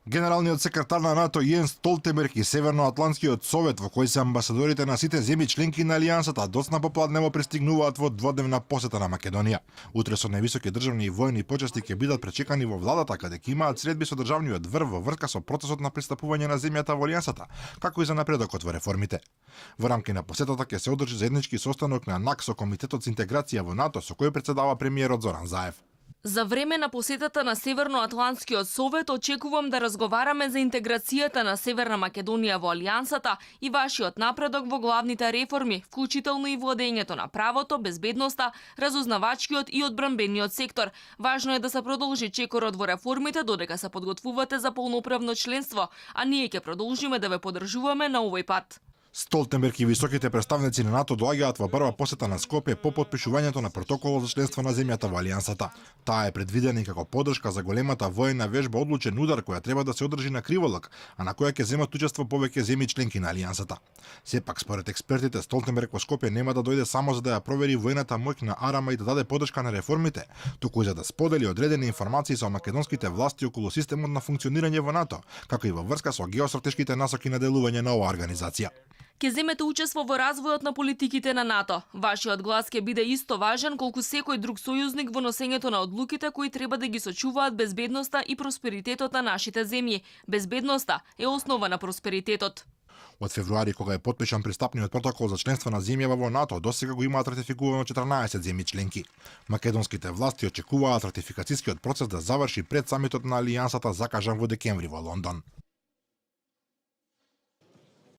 Генералниот секретар на НАТО Јенс Столтенберг и Северноатлантскиот совет, во кој се амбасадорите на сите земји членки на алијансата, доцна попладнево пристигнуваат во дводневна посета на Македонија. Утре со највисоки државни и војни почести ќе бидат пречекани во владата, каде ќе имаат средби со државниот врв во врска со процесот на пристапување на земјата во алијансата, како и за напредокот во реформите. Во рамки на посетата ќе се одржи заеднички состанок на НАК со Комитетот за интеграција во НАТО, со кој председава премиерот Зоран Заев. За време на посетата на Северноатлантскиот совет очекувам да разговараме за интеграцијата на Северна Македонија во алијансата и вашиот напредок во главните реформи, вклучително и владењето на правото, безбедноста, разузнавачкиот и одбранбениот сектор. Важно е да се продолжи чекорот во реформите додека се подготвувате за полноправно членство, а ние ќе продолжиме да ве поддржуваме на овој пат. Столтенберг и високите представници на НАТО доаѓаат во прва посета на Скопје по потпишувањето на протоколот за членство на земјата во алијансата. Таа е предвидена и како поддршка за големата војна вежба Одлучен удар, која треба да се одржи на Криволак, а на која ќе земат учество повеќе земји членки на алијансата. Сепак, според експертите, Столтенберг во Скопје нема да дојде само за да ја провери војната моќ на Арама и да даде поддршка на реформите, туку и за да сподели одредени информации со македонските власти околу системот на функционирање во НАТО, како и во врска со геостратешките насоки на делување на оваа организација. Ке земете учество во развојот на политиките на НАТО. Вашиот глас ќе биде исто важен колку секој друг сојузник во носењето на одлуките кои треба да ги сочуваат безбедноста и просперитетот на нашите земји. Безбедноста е основа на просперитетот. Од февруари, кога е потпишан пристапниот протокол за членство на земјава во НАТО, досега го имаат ратификувано 14 земји членки. Македонските власти очекуваат ратификацијскиот процес да заврши пред самитот на алијансата закажан во декември во Лондон.